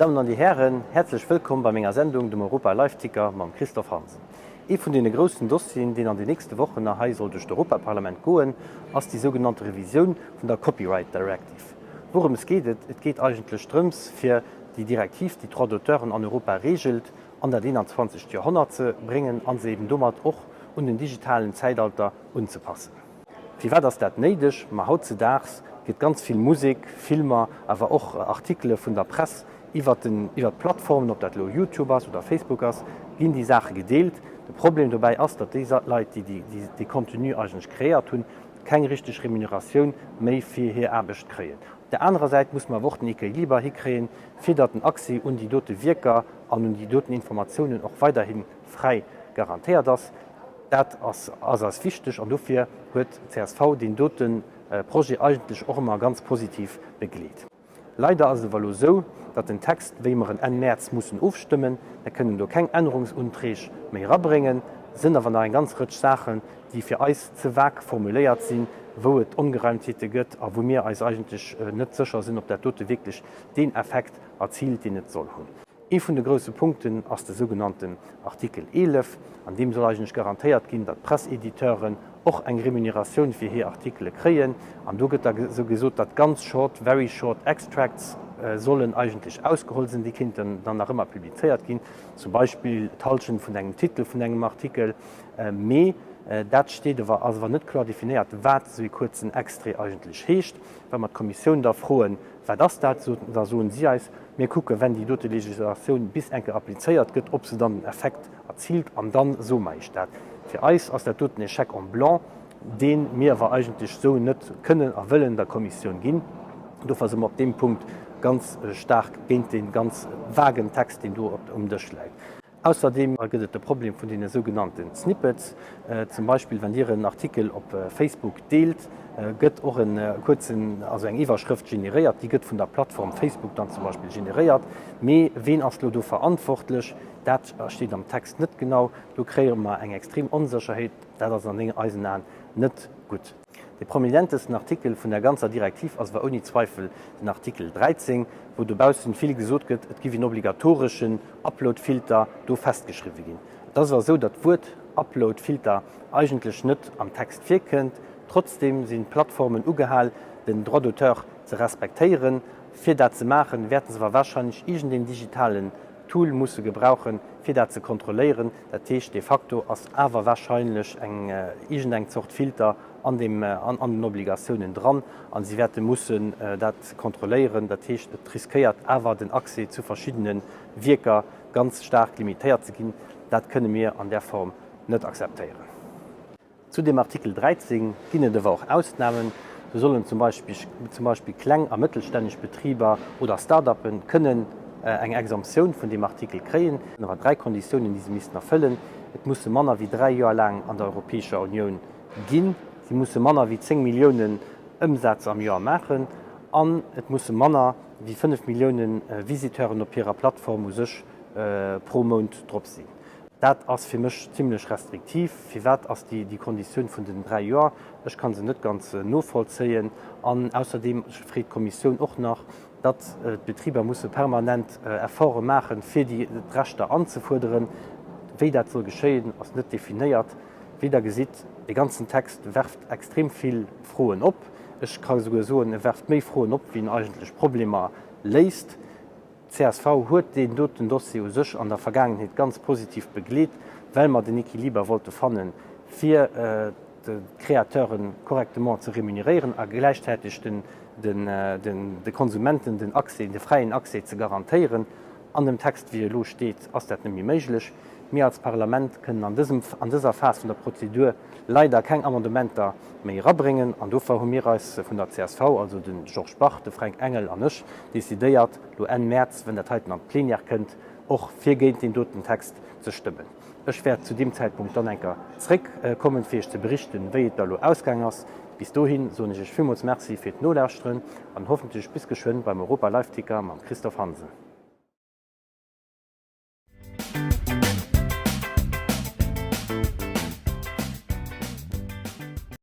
Dammen an Dir Hären, häerzlech wëllkomm bei menger Sendung, dem Europa Live Ticker mam Christophe Hansen. Ee vun deene groussen Dossieren, deen an den nächste Wochen nach hei soll duerch d'Europaparlament goen, ass déi sougenannte Revisioun vun der Copyright Directive. Wourëms geet et? Et geet eigentlech drëms, fir déi Direktiv, déi d'Droits d'auteuren an Europa reegelt, an dat 21. Joerhonnert ze bréngen a se eben domat och un den digitalen Zäitalter unzepassen. Firwat ass dat néideg? Ma hautzedaags gëtt ganz vill Musek, Filmer, awer och Artikele vun der Press iwwert den iwwert d'Plattformen, ob dat elo Youtube ass oder Facebook ass, ginn déi Saache gedeelt. De Problem dobäi ass, datt déi Leit, déi déi dee Contenu eigentlech kreéiert hunn, keng richteg Remuneratioun méi fir hir Aarbecht kréien. Op der anerer Säit muss mer awer och den Equiliber hikréien, fir datt den Accès un déi dote Wierker an un déi doten Informatiounen och weiderhi fräi garantéiert ass. Dat ass eis wichteg an dofir huet csv deen dote Projet eigentlech och ëmmer ganz positiv begleet. Leider ass et awer elo esou, datt den Text, wéi mer en Enn Mäerz mussen ofstëmmen, mir kënnen do keng Ännerungsuntreeg méi erabréngen, sinn awer nach eng ganz Rëtsch Saachen, déi fir eis ze vag formuléiert sinn, wou et Ongereimtheete gëtt a wou mir eis eigentlech net sécher sinn, ob dat dote wierklech deen Effekt erziilt, deen et soll hunn. Ee vun de grousse Punkten ass de sougenannten Artikel 11, an deem soll eigentlech garantéiert ginn, datt d'Pressediteuren och eng Remuneratioun fir hir Artikele kréien. An do gëtt da esou gesot, datt ganz short, very short extracts sollen eigentlech ausgeholl sinn. Déi kéinten dann nach ëmmer publizéiert ginn, zum Beispill d'Hallschent vun engem Titel vun engem Artikel. Mee dat steet awer, ass awer net kloer definéiert, wat esou ee kuerzen Extrait eigentlech heescht. Wa mer d'Kommissioun da froen, Wat ass dat? Da soen si eis, Mir kucken, wenn déi dote Legislatioun bis eng Kéier applizéiert gëtt, ob se dann den Effekt erziilt, an da soe mer Iech dat. Fir eis ass dat doten e Chèque en blanc, dee mir awer eigentlech esou net kënnen a wëllen der Kommissioun ginn. Dofir si mer op deem Punkt ganz staark géint dee ganz vagen Text, deen do um Dësch läit. Ausserdeem gëtt et de Problem vun deene sougenannten Snippets. Zum Beispill wann Dir en Artikel op Facebook deelt, gëtt och en kuerzen, also eng Iwwerschrëft generéiert. Déi gëtt vun der Plattform Facebook dann zum Beispill generéiert. Mee ween ass lo do verantwortlech? Dat steet am Text net genau. Do kréie mer eng extrem Onsécherheet. Dat ass an eisen Aen net gutt. Dee prominentesten Artikel vun der ganzer Direktiv ass awer ouni Zweifel den Artikel 13, wou dobaussen vill gesot gëtt, et giff een obligatoreschen Uploadfilter do festgeschriwwe ginn. Et ass awer esou, datt d'Wuert Uploadfilter eigentlech net am Text virkënnt. Trotzdeem sinn d'Plattformen ugehal, den Droit d'auteur ze respektéieren. Fir dat ze maachen, wäerte se awer wahrscheinlech iergendeen digitalen Tool musse gebrauchen, fir dat ze kontrolléieren. Dat heescht, de facto ass awer wahrscheinlech eng iergendeng Zort Filter an deem, an den Obligatiounen dran a si wäerte mussen dat kontrolléieren. Dat heescht, et riskéiert awer den Accès zu verschiddene Wierker ganz staark limitéiert ze ginn. Dat kënne mir an där Form net akzeptéieren. Zu dem Artikel 13 ginn et awer och Ausnamen. Sou sollen zum Beispill zum Beispill kleng a mëttelstänneg Betriber oder Start-uppe kënnen eng Exemptioun vun deem Artikel kréien, awer 3 Konditiounen, déi se missten erfëllen, Et musse manner wéi 3 Joer laang an der Europäescher Unioun ginn, si musse manner wéi 10 Milliounen Ëmsaz am Joer maachen an et musse manner wéi 5 Millioune Visiteuren op hirer Plattform u sech pro Mount drop sinn. Dat ass fir mech zimlech restriktiv. Firwat ass déi Konditioun vun den 3 Joer? Ech ka se net ganz novollzéien. An ausserdeem freet d'Kommissioun och nach, datt d'Betriber musse permanent Efforte maachen, fir déi d'Rechter anzefuerderen. Wéi dat soll geschéien, ass net definéiert. Wéi Der gesitt, dee ganzen Text werft extrem vill Froen op. Ech ka souguer soen, e werft méi Froen op, wéi en eigentlech Problemer léist. Csv huet deen doten Dossier u sech an der Vergaangenheet ganz positiv begleet, well mer den Equiliber wollte fannen, fir d'Créateuren correctement ze remuneréieren a gläichzäiteg de Konsumenten den Accès, de fräien Accès ze garantéieren. An dem Text, wéi e elo steet, ass dat net méi méiglech. Mir als Parlament kënnen an dësem, an dëser Phas vun der Prozedur leider keng Amendementer méi erabréngen an dofir hu mir eis vun der csv, also de Georges Bach, de Fränk Engel an ech, decidéiert, lo Enn Mäerz, wenn dat heiten an d'Plenière kënnt, och fir géint deen doten Text ze stëmmen. Ech wäert zu deem Zäitpunkt dann eng Kéier zréckkommen, fir Iech ze berichten, wéi et da lo ausgaang ass. Bis dohi soen ech Iech villmools Merci fir d'Nolauschteren an hoffentlech bis geschwënn beim Europa Live Ticker mam Christophe Hansen.